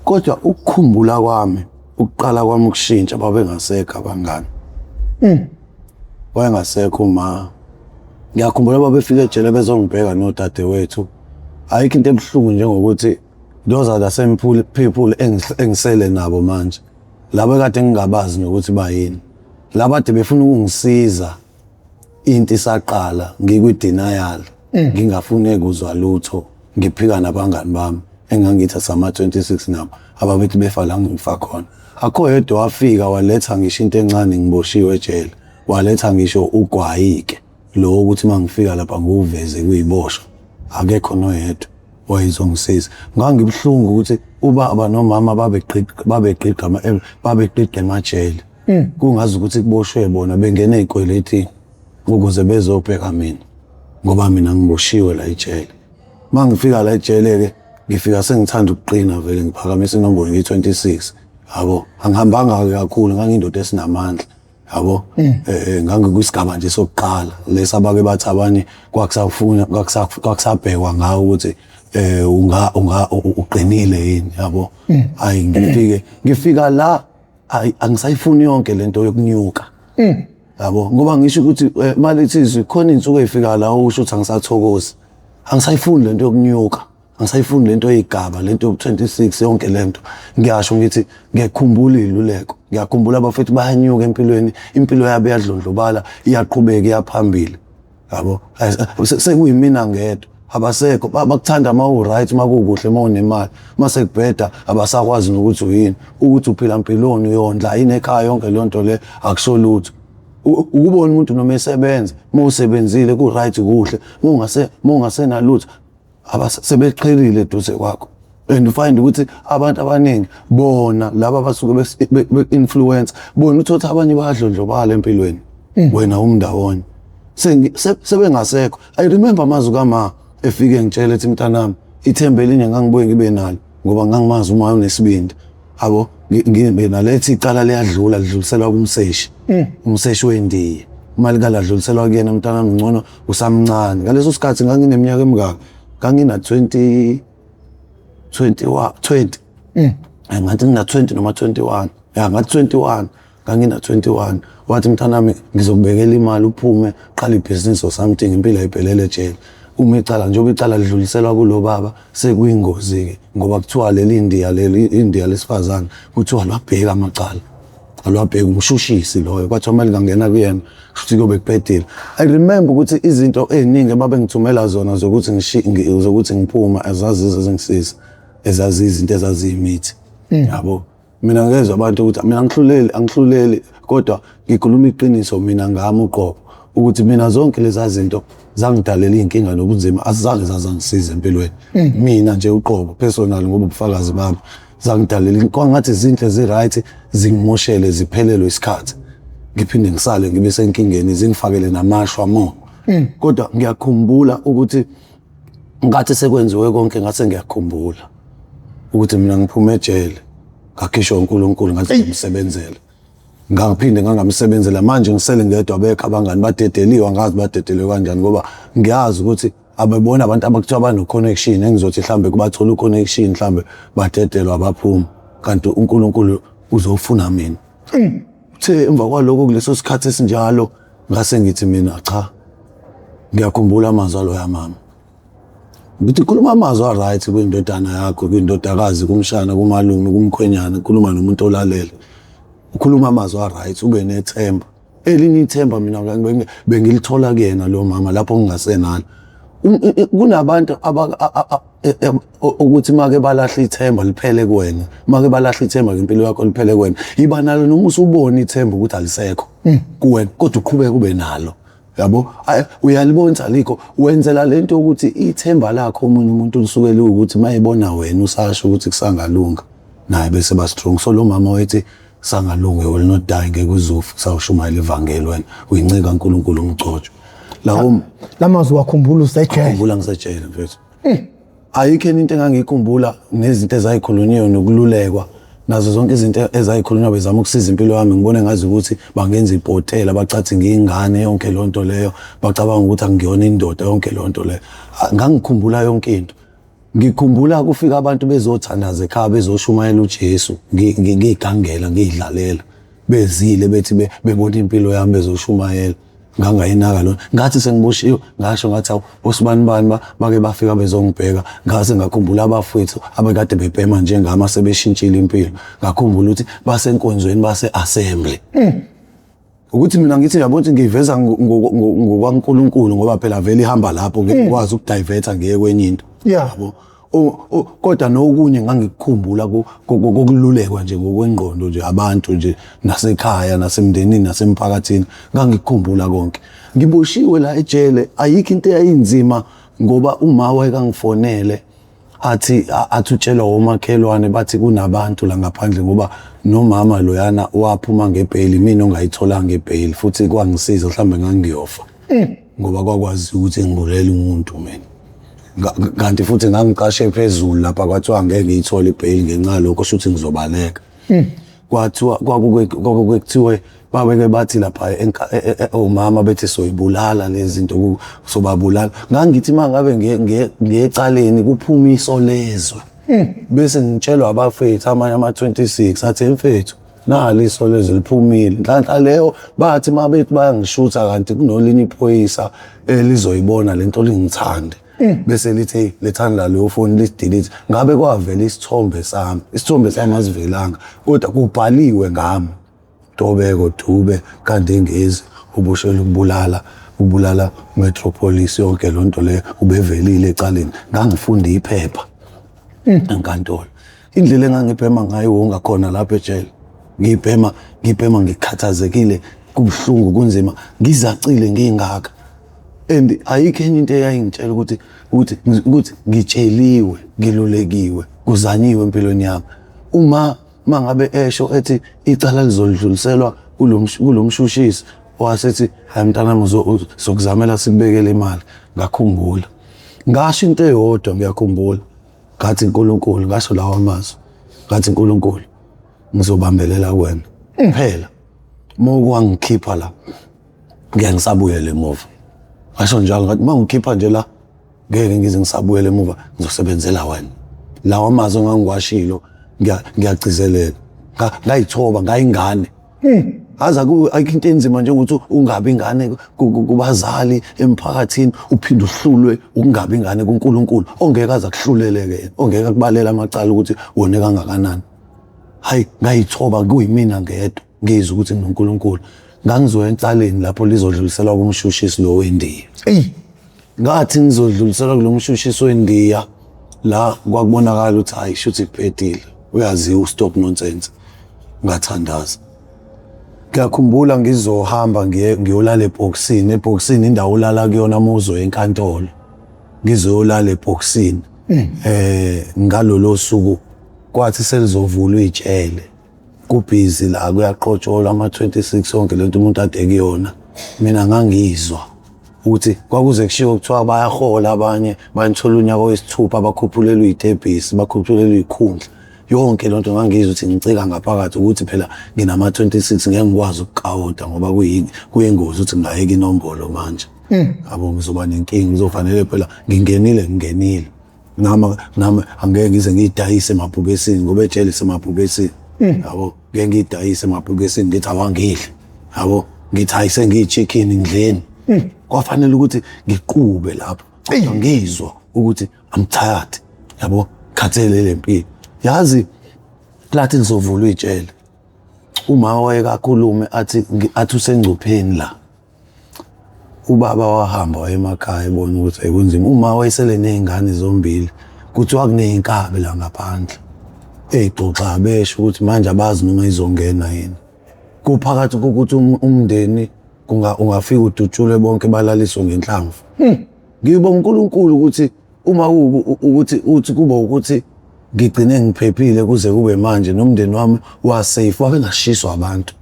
Kodwa ukukhumbula kwami, ukuqala kwami ukushintsha, babengasekho abangani. Wayengasekho uma. Ngiyakhumbula babefika ejele bezongibheka nodadewethu. Ayikho into ebuhlungu njengokuthi those are the same people engisele nabo manje. Labo ekade ngingabazi nokuthi bayini. Laba kade befuna ukungisiza into isaqala ngikwi-denial. Ngingafuni kuzwa lutho, ngiphika nabangani bami engangithi sama-26 nabo ababethi befa la ngifa khona. Akho yedwa wafika waletha ngisho into encane ngiboshiwe ejele. Waletha ngisho ugwayi-ke lo ukuthi uma ngifika lapha ngiwuveze kuyiboshwa. Akekho noyedwa wayezongisiza. Ngangibuhlungu ukuthi ubaba nomama babegqigqa emajele. Kungazi ukuthi kuboshwe bona bengena ey'kweletini ukuze bezobheka mina ngoba mina ngiboshiwe la ejele. Uma ngifika la ejele-ke ngifika sengithanda ukuqina vele, ngiphakamisa inombolo ngiyi-26, yabo. Angihambanga-ke kakhulu, ngangiyindoda esinamandla, yabo. Ngangikwisigaba nje sokuqala lesi abake bathi abanye kwakusafuna, kwakusabhekwa ngawo ukuthi uqinile yini, yabo. Ayi, ngifika la, ayi, angisayifuni yonke lento yokunyuka. Yabo, ngoba ngisho ukuthi malithi izwi khona insuku ezifika la usho ukuthi angisathokozi. Angisayifuni lento yokunyuka. Angisayifuni lento eyigaba, lento yoku-26, yonke lento. Ngiyasho ngithi ngiyakhumbula iziluleko. Ngiyakhumbula abafethu bayanyuka empilweni, impilo yabo iyadlondlobala, iyaqhubeka iyaphambili. Yabo, sekuyimina ngedwa. Abasekho, bakuthanda uma u-right, uma kukuhle, uma unemali. Uma sekubheda abasakwazi nokuthi uyini, ukuthi uphila mpiloni, uyondla yini ekhaya, yonke leyo nto le akusho lutho. Ukubona umuntu noma esebenza, uma usebenzile ku-right kuhle, uma ungasenalutho sebeqhelile eduze kwakho. And you find ukuthi abantu abaningi bona laba abasuke be-influence bona, uthola abanye bayadlondlobala empilweni, wena umndawonye sebengasekho. I remember amazwi kama efike ngitshela ethi, mntanami, ithemba elinye ngangibuye ngibe nalo ngoba ngangimazi uma unesibindi, yabo, ngibe nalethi icala liyadlula, lidluliselwa kumseshi, umseshi wendiya, uma likaladluliselwa kuyena, mntanami, ngcono usamncane. Ngaleso sikhathi ngangineminyaka emingaki? Ngangina 20, 21, 20. Ngathi ngina 20 noma 21, ya, ngathi 21, ngangina 21. Wathi, mntanami, ngizokubekela imali uphume, qala ibhizinisi or something, impilo ayiphelele ejele. Uma icala, njengoba icala lidluliselwa kulo baba, sekuyingozi-ke ngoba kuthiwa leli Indiya, leli Indiya lesifazane, kuthiwa lwabheka amacala, alwabheka umshushisi loyo, kwathiwa uma lingangena kuyena kushuthi kuyobe kubhedile. I remember ukuthi izinto ey'ningi ababengithumela zona zokuthi zokuthi ngiphume azazizo ezingisiza, ezaziyizinto ezaziyimithi, yabo. Mina ngezwa abantu ukuthi mina angihluleli, angihluleli, kodwa ngikhuluma iqiniso mina ngami uqobo ukuthi mina zonke lezi zinto zangidalela iy'nkinga nobunzima, azizange zazangisiza empilweni. Mina nje uqobo personal, ngoba ubufakazi bami, zangidalela kwangathi zinhle zi-right, zingimoshele, ziphelelwe isikhathi, ngiphinde ngisale ngibe senkingeni, zingifakele namashwa mo. Kodwa ngiyakhumbula ukuthi ngathi sekwenziwe konke, ngase ngiyakhumbula ukuthi mina ngiphume ejele, ngakhishwa uNkulunkulu, ngathi ngimsebenzela, ngaphinde ngangamsebenzela. Manje ngisele ngedwa, bekho abangani, badedeliwe, angazi badedeliwe kanjani, ngoba ngiyazi ukuthi abebona abantu abakuthiwa bano-connection, engizothi mhlambe kubathola u-connection, mhlambe badedelwa baphuma, kanti uNkulunkulu uzofuna mina. Uthe emva kwaloko, kuleso sikhathi esinjalo, ngase ngithi mina cha, ngiyakhumbula amazwi aloya mama. Ngithi khuluma amazwi a-right kwindodana yakho, kwindodakazi, kumshana, kumalume, kumkhwenyana, khuluma nomuntu olalele. Ukhuluma amazwi a-right, ube nethemba. Elinye ithemba mina bengilithola kuyena lo mama lapho ngingasenalo. Kunabantu ukuthi make balahla ithemba liphele kuwena, make balahla ithemba ngempilo yakho liphele kuwena. Yiba nalo noma usubona ithemba ukuthi alisekho kuwena, kodwa uqhubeke ube nalo. Yabo, uyalibona alikho, wenzela lento ukuthi ithemba lakho omunye umuntu lisuke liwukuthi mayebona wena usasho ukuthi kusangalunga, naye bese ba strong. So lo mama wayethi sangalunga, you will not die, ngeke uzufe, sawushumayela ivangeli, wena uyincika kaNkulunkulu, umgcotshwa lawo. Lamazwi wakhumbula usejele? Khumbula ngisejele, mfethu. Ayikho enye into engangiyikhumbula nezinto ezayikhulunyiwe nokululekwa nazo zonke izinto ezayikhulunywa bezama ukusiza impilo yami. Ngibone ngazi ukuthi bangenza ipotela, bacathi ngiyingane, yonke leyo nto leyo, bacabanga ukuthi angiyona indoda, yonke leyo nto leyo. Ngangikhumbula yonke into. Ngikhumbula kufika abantu bezothandaza ekhaya bezoshumayela uJesu, ngiyigangela ngiyidlalela, bezile bethi bebona impilo yami bezoshumayela. Ngangayinaka lona. Ngathi sengiboshiwe ngasho ngathi awu osibanibani bake bafika bezongibheka, ngase ngakhumbula abafowethu abekade bebhema njengami asebeshintshile impilo. Ngakhumbula ukuthi basenkonzweni base-assembly. Ukuthi mina ngithi yabo ukuthi ngiveza ngokwaNkulunkulu ngoba phela vele ihamba lapho ngeke ngikwazi ukudiverta ngiye kwenye into. Yabo. Kodwa nokunye ngangikukhumbula kokululekwa nje ngokwengqondo nje abantu nje nasekhaya nasemndenini nasemphakathini ngangikukhumbula konke. Ngiboshiwe la ejele ayikho into eyayinzima ngoba uma wayekangifonele athi athi utshelwa womakhelwane bathi kunabantu la ngaphandle ngoba nomama loyana waphuma ngebheyili mina ongayitholanga ibheyili futhi kwangisiza mhlawumbe ngangiyofa ngoba kwakwazi ukuthi ngibulela umuntu mina. Kanti futhi ngangiqashe phezulu lapha kwathiwa ngeke ngiyithole ibheyili ngenxa yalokho shuthi ngizobaleka. Kwathiwa kwakuke kuthiwe babeke bathi lapha omama bethi soyibulala lezi zinto sobabulala. Ngangithi uma ngabe ngiye ecaleni kuphuma iso lezwe. Bese ngitshelwa abafethu amanye ama-26 athi mfethu nali iso lezwe liphumile. Nhlanhla leyo bathi uma bethi bayangishutha kanti kunolinye iphoyisa elizoyibona lento lingithande. Bese lithi hey lethani la leyo foni lidelete. Ngabe kwavela isithombe sami. Isithombe sami asivelanga kodwa kubhaliwe ngami. Ntobeko Dube kaNdengezi uboshelwe ukubulala ubulala Metropolis yonke lonto leyo ubevelile ecaleni. Ngangifunda iphepha enkantolo. Indlela engangibhema ngayo wongakhona lapha ejele. Ngibhema ngibhema ngikhathazekile kubuhlungu kunzima ngizacile ngingaka. And ayikho enye into eyayingitshela ukuthi ukuthi ukuthi ngitsheliwe ngilulekiwe kuzanyiwe empilweni yami. Uma mangabe esho ethi icala lizodluliselwa kulomshushisi wasethi hayi mntanami sokuzamela sikubekele imali. Ngakhumbula ngasho into eyodwa ngiyakhumbula ngathi uNkulunkulu ngasho lawa amazwi ngathi uNkulunkulu ngizobambelela kuwena phela uma ukwangikhipha la ngeke ngisabuyele emuva. Ngasho njalo ngathi uma ngikhipha nje la ngeke ngize ngisabuyele emuva ngizosebenzela wena. Lawa amazwi engangiwashilo ngiyagcizelela. Ngayithoba ngayingane. Aze ayikho into enzima njengokuthi ungabi ingane kubazali emphakathini uphinde uhlulwe ukungabi ingane kuNkulunkulu ongeke aze akuhluleleke ongeke akubalele amacala ukuthi wone kangakanani. Hayi ngayithoba kuyimina ngedwa ngizwa ukuthi nginoNkulunkulu. Ngangizoya ecaleni lapho lizodluliselwa kumshushisi lo weNdiya. Eyi ngathi ngizodluliselwa kulo mshushisi weNdiya la kwakubonakala ukuthi hayi shuthi kubhedile uyaziwa ustop nonsense. Ngathandaza. Ngiyakhumbula ngizohamba ngiyolala ebhokisini, ebhokisini indawo olala kuyona uma uzoya enkantolo. Ngizoyolala ebhokisini. Ngalolo suku kwathi selizovulwa ijele. Kubhizi la kuyaqotsholwa ama-26 yonke lento umuntu ade kuyona. Mina ngangizwa ukuthi kwakuze kushiwo kuthiwa bayahola abanye banithola unyaka wesithupha bakhuphulelwa iy'tebhisi bakhuphulelwa iy'khundla. Yonke lento ngangizwa ukuthi ngicika ngaphakathi ukuthi phela nginama-26 ngeke ngikwazi ukukawota ngoba kuyingozi ukuthi ngingayeka inombolo manje. Yabo ngizoba nenkinga ngizofanele phela ngingenile ngingenile. Nami angeke ngize ngiyidayise emabhubesini ngoba ejele isemabhubesini. Yabo ngeke ngiyidayise emabhubesini ngithi awangidli. Yabo ngithi hayi sengiyi-chicken ngidleni. Kwafanele ukuthi ngiqhube lapho. Kodwa ngizwa ukuthi I'm tired. Yabo khathele le mpilo. Yazi lathi ngizovulwa ijele. Uma wayekakhulume athi athi usengcupheni la. Ubaba wahamba waye emakhaya ebona ukuthi ayikunzima. Uma wayesele ney'ngane zombili kuthiwa kuney'nkabi la ngaphandle ey'xoxa besho ukuthi manje abazi noma izongena yini. Kuphakathi kokuthi umndeni ungafika udutshulwe bonke balaliswe ngenhlamvu. Ngibonga uNkulunkulu ukuthi uma ukuthi uthi kuba ukuthi ngigcine ngiphephile kuze kube manje nomndeni wami wasafe wabengashiswa abantu.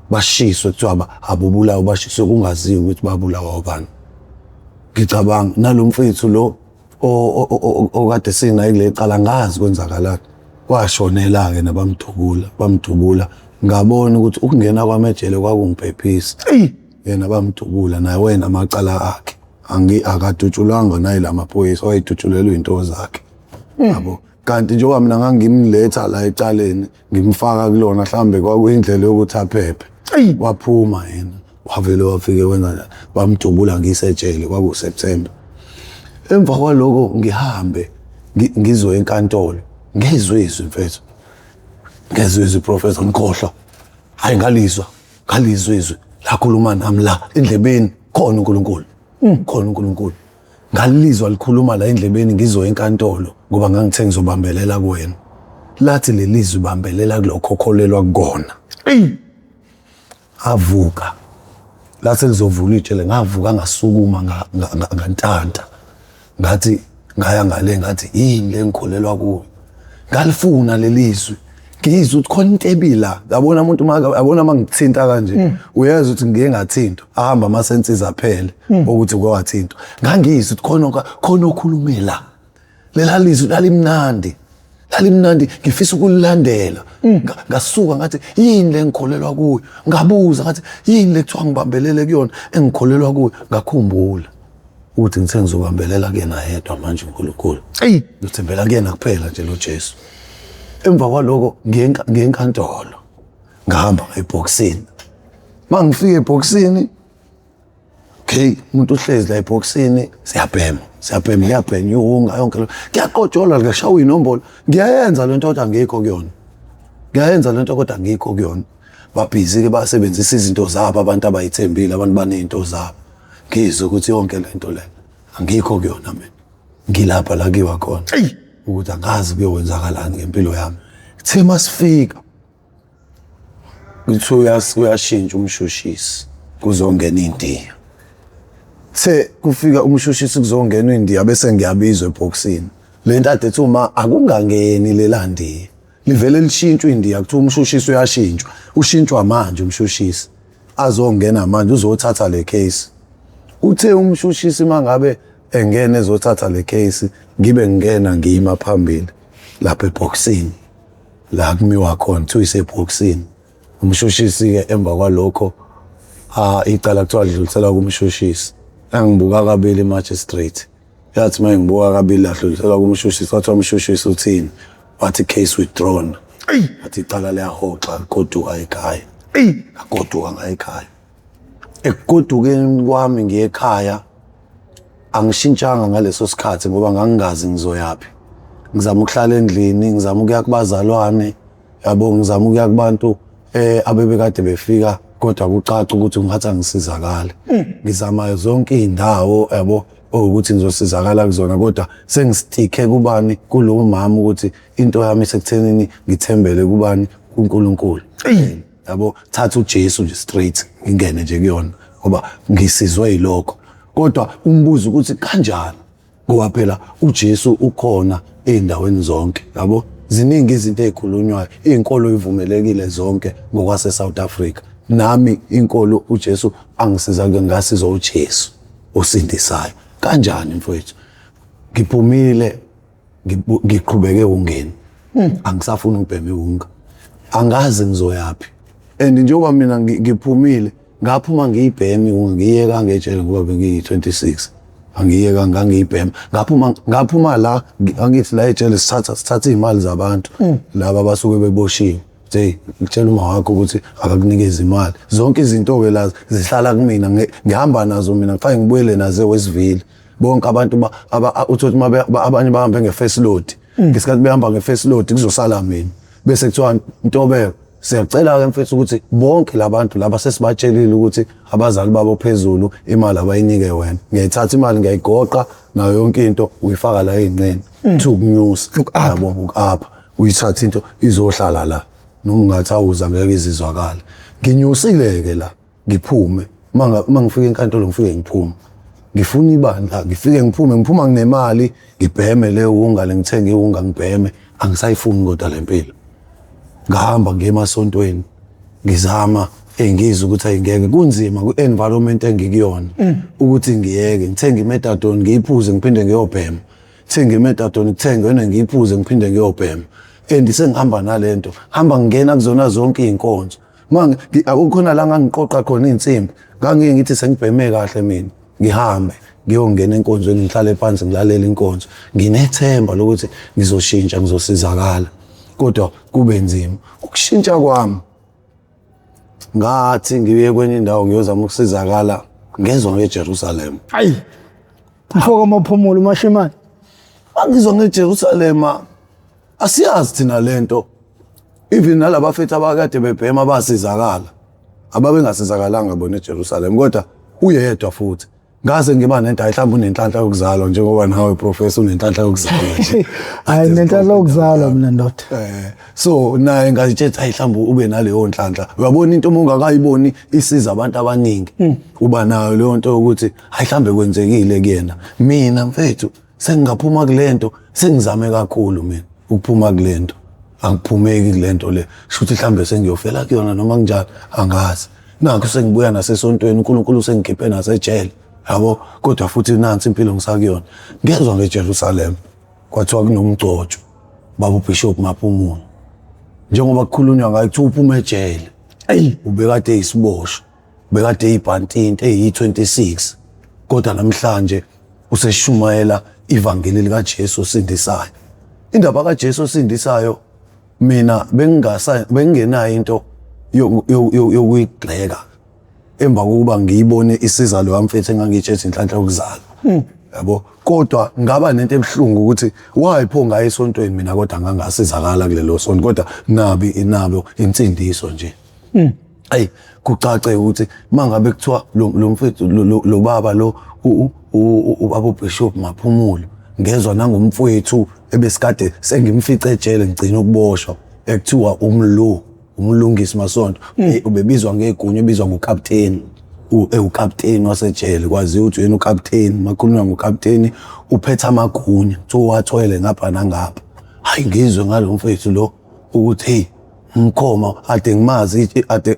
Bashiswe kuthiwa abubulawa bashiswe kungaziwa ukuthi babulawa ubani. Ngicabanga nalo mfethu lo okade sinaye kule cala ngazi kwenzakalani. Washonela-ke nabamdubula bamdubula ngabona ukuthi ukungena kwami ejele kwakungiphephisa. Yena bamdubula naye wena amacala akhe. Akadutshulwanga naye la maphoyisa wayedutshulelwa iy'nto zakhe. Yabo, kanti njengoba mina ngangimletha la ecaleni ngimfaka kulona, mhlambe kwakuyindlela yokuthi aphephe. Waphuma yena, wavele wafike wenza njani, bamdubula ngisejele. KwakuSeptember. Emva kwaloko ngihambe ngizwe enkantolo, ngezwe izwi, mfethu, ngezwe izwi, professor, ngikhohlwa. Hayi, ngalizwa, ngalizwa izwi lakhuluma nami la endlebeni. Khona uNkulunkulu, khona uNkulunkulu. Ngalizwa likhuluma la endlebeni ngizwe enkantolo, ngoba ngangithe ngizobambelela kuwena. Lathi lelizwi, "Bambelela kulokho okholelwa kukona." Avuka lathi lizovula ijele, ngavuka, ngasukuma, ngantanta, ngathi ngaya ngale, ngathi yini le ngikholelwa kuyo? Ngalifuna lelizwi, ngizwe ukuthi khona into ebila. Yabona umuntu yabona uma ngithinta kanje, uyezwa ukuthi ngiye ngathintwa, ahamba ama-senses aphele ukuthi kwawathintwa. Ngangizwa ukuthi khona okhulume la. Lela lizwi lalimnandi, lalimnandi, ngifisa ukulilandela. Ngasuka ngathi yini le ngikholelwa kuyo? Ngabuza ngathi yini le kuthiwa ngibambelele kuyona engikholelwa kuyo? Ngakhumbula ukuthi ngithe ngizobambelela kuyena yedwa manje uNkulunkulu. Ngithembela kuyena kuphela nje lo Jesu. Emva kwaloko ngiye enkantolo, ngahamba ebhokisini. Mangifika ebhokisini, okay, umuntu uhlezi la ebhokisini, siyabhema, siyabhema, kuyabhenywa iwunga yonke lo, kuyaqotsholwa, kuyashawa inombolo. Ngiyayenza lento kodwa angikho kuyona. Ngiyayenza lento kodwa angikho kuyona. Babhizi-ke, basebenzisa izinto zabo abantu abayithembile, abantu baney'nto zabo. Ngizwe ukuthi yonke lento le angikho kuyona mina, ngilapha la kuyiwa khona, ukuthi angazi kuyokwenzakalani ngempilo yami. Kuthe masifika, kuthiwa uyashintsha umshushisi, kuzongena indiya. The kufika umshushisi, kuzongena indiya, bese ngiyabizwa ebhokisini. Le nto ade ethi uma akungangeni lela ndiya, livele lishintshwe indiya. Kuthiwa umshushisi uyashintshwa, ushintshwa manje umshushisi azongena manje uzothatha le case. Uthe umshushisi mangabe engena ezothatha le case, ngibe ngingena, ngiyima phambili lapha ebhokisini la kumiwa khona, kuthiwa isebhokisini. Umshushisi-ke emva kwalokho, icala kuthiwa lidluliselwa kumshushisi. Angibuka kabili i-magistrate, yathi uma ngibuka kabili, ladluliselwa kumshushisi. Wathi umshushisi uthini? Wathi, "Case withdrawn." Wathi icala liyahoxa, goduka ekhaya. Ngagoduka ngaya ekhaya. Ekugodukeni kwami ngiye ekhaya, angishintshanga ngaleso sikhathi ngoba ngangingazi ngizoyaphi. Ngizama ukuhlala endlini, ngizama ukuya kubazalwane, yabo, ngizama ukuya kubantu abebekade befika, kodwa kucaca ukuthi ungathi angisizakali. Ngizama zonke iy'ndawo, yabo, ukuthi ngizosizakala kuzona, kodwa sengistike kubani? Kulo mama, ukuthi into yami isekuthenini ngithembele kubani? KuNkulunkulu, yabo. Thatha uJesu nje straight, ngingene nje kuyona ngoba ngisizwe yilokho. Kodwa umbuzo ukuthi kanjani, ngoba phela uJesu ukhona ey'ndaweni zonke, yabo. Ziningi izinto ey'khulunywayo, iy'nkolo ivumelekile zonke ngokwase South Africa. Nami inkolo uJesu angisiza ke, ngasizwa uJesu osindisayo. Kanjani mfowethu? Ngiphumile, ngiqhubeke ungeni, angisafuni ukubhema iwunga, angazi ngizoyaphi. And njengoba mina ngiphumile, ngaphuma ngiyibhema iwunga, ngiyeka ngejele ngoba bengiyi-26, angiyeka, ngangiyibhema. Ngaphuma, ngaphuma la, angithi la ejele sithatha iy'mali zabantu laba abasuke beboshiwe. Hey, ngitshela uma wakho ukuthi akakunikeza imali. Zonke izinto-ke la zihlala kumina, ngihamba nazo mina, ngifake ngibuyele nazo eWestville. Bonke abantu uthi uma abanye bahambe nge-first load, ngesikhathi behamba nge-first load kuzosala mina. Bese kuthiwa, "Ntobeko, siyacela-ke mfethu ukuthi bonke labantu laba sesibatshelile ukuthi abazali babo phezulu, imali abayinike wena." Ngiyayithatha imali, ngiyayigoqa nayo yonke into, uyifaka la ey'nqeni. Kuthiwa ukunyusa, yabo, uku-apha. Uyithatha into izohlala la, noma ungathi awuza ngeke izizwakale. Nginyusile-ke la, ngiphume. Uma ngifika enkantolo, ngifike ngiphume ngifuna ibandla, ngifike ngiphume, ngiphuma nginemali, ngibheme le wunga le, ngithenge iwunga ngibheme. Angisayifuni kodwa le mpilo. Ngahamba ngiye emasontweni, ngizama engizwa ukuthi ayingeke, kunzima ku-environment engikuyona ukuthi ngiyeke. Ngithenge i-methadone, ngiyiphuze, ngiphinde ngiyobhema. Ngithenge i-methadone, kuthenge wena, ngiyiphuze, ngiphinde ngiyobhema. And sengihamba nalento, hamba ngingena kuzona zonke iy'nkonzo. Akukhona la ngangiqoqa khona iy'nsimbi, ngangiye ngithi sengibheme kahle mina, ngihambe. Ngiyongena enkonzweni, ngihlale phansi ngilalele inkonzo, nginethemba lokuthi ngizoshintsha, ngizosizakala, kodwa kube nzima ukushintsha kwami. Ngathi ngiye kwenye indawo ngiyozama ukusizakala, ngezwa ngeJerusalem. Ayi, mfoka Maphumulo, mashimane. Angizwa ngeJerusalema, asiyazi thina lento. Even nalabafethu abakade bebhema basizakala, ababengasizakalanga bona eJerusalem, kodwa uyedwa futhi. Ngase ngiba nento, hayi, mhlawumbe unenhlanhla yokuzalwa, njengoba nawe, professor, unenhlanhla yokuzalwa nje. Hayi, nenhlanhla yokuzalwa mina, ndoda. So naye ngazitshela, hayi, mhlawumbe ube naleyo nhlanhla. Uyabona, into uma ungakayiboni isiza abantu abaningi, uba nayo leyo nto yokuthi, hayi, mhlawumbe kwenzekile kuyena. Mina mfethu sengingaphuma kulento, sengizame kakhulu mina ukuphuma kulento, angiphumeki kulento le. Shuthi mhlawumbe sengiyofela kuyona noma kunjani, angazi. Nakho sengibuya nasesontweni, uNkulunkulu sengikhiphe nasejele, yabo, kodwa futhi nansi impilo ngisakuyona. Ngezwa ngeJerusalem, kwathiwa kunomgcotshwa, baba uBishop Maphumulo, njengoba kukhulunywa ngaye, kuthiwa uphuma ejele. Ayi. Ubekade eyisiboshwa, ubekade eyibhantinti eyi-26, kodwa namhlanje useshumayela ivangeli likaJesu osindisayo. Indaba kaJesu osindisayo, mina bengingasa bengingenayo into yokuyigxeka emva kokuba ngiyibone isiza lo mfethu engangitshethi inhlanhla yokuzalwa, yabo. Kodwa ngaba nento ebuhlungu ukuthi why pho ngaye esontweni mina, kodwa ngangasizakala kulelo sonto, kodwa nabi inabo insindiso nje. Ayi, kucace ukuthi mangabe kuthiwa lo mfethu, lo baba lo, ubaba uBishop Maphumulo, ngezwa nangomfowethu ebesikade sengimfice ejele, ngigcina ukuboshwa, ekuthiwa umlu umlungisi Masonto. Ubebizwa ngegunya, ubizwa ngokapteni, ewukapteni wasejele. Kwaziwa ukuthi yena ukapteni, makhulunywa ngokapteni uphethe amagunya, kuthiwa wathwele ngapha nangapha. Hayi, ngizwe ngalo mfethu lo ukuthi hey, mkhoma ade ngimazi,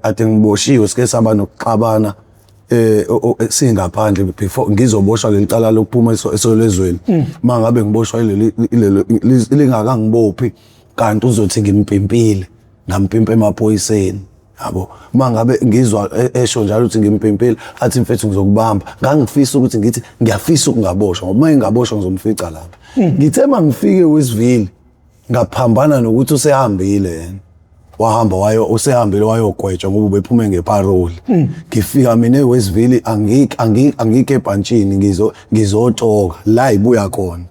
ade ngiboshiwe, sike saba nokuxabana singaphandle before ngizoboshwa leli cala lokuphuma esolezweni. Mangabe ngiboshwa ileli lingakangibophi, kanti uzothi ngimpimpile, ngampimpa emaphoyiseni, yabo. Mangabe ngizwa esho njalo ukuthi ngimpimpile, athi, "Mfethu, ngizokubamba." Ngangifisa ukuthi ngithi ngiyafisa ukungaboshwa, ngoba uma ngingaboshwa ngizomfica lapha. Ngithe mangifike eWestville, ngaphambana nokuthi usehambile yena, wahamba wayo, usehambile wayogwetshwa ngoba ubephume ngeparoli. Ngifika mina eWestville, angikho ebhantshini, ngizotoka la ibuya khona.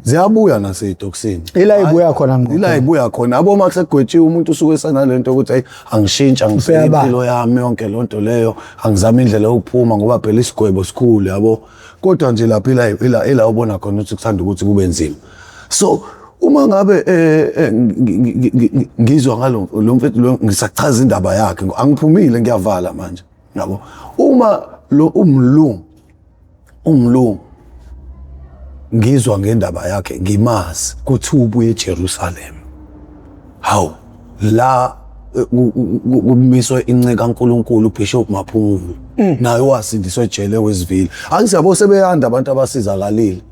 Ziyabuya naseyitokisini. Ila ibuya khona ngqo. Ila ibuya khona, yabo. Uma kusegwetshiwe umuntu usuke esanalento ukuthi hayi, angishintsha, ngishiya Useyabala. impilo yami yonke lonto leyo, angizama indlela yokuphuma, ngoba phela isigwebo sikhulu, yabo. Kodwa nje lapha ila ubona khona ukuthi kuthanda ukuthi kube nzima. So uma ngabe ngizwa ngalo lo mfethu lo, ngisachaza indaba yakhe, angiphumile, ngiyavala manje, yabo. Uma lo umlungu ngizwa ngendaba yakhe, ngimazi kuthi ubuye eJerusalem, hawu, la kumiswe inceku kaNkulunkulu uBishop Maphumulo, naye wasindiswa ejele eWestville. Angisiyabo, sebeyanda abantu abasizakalile.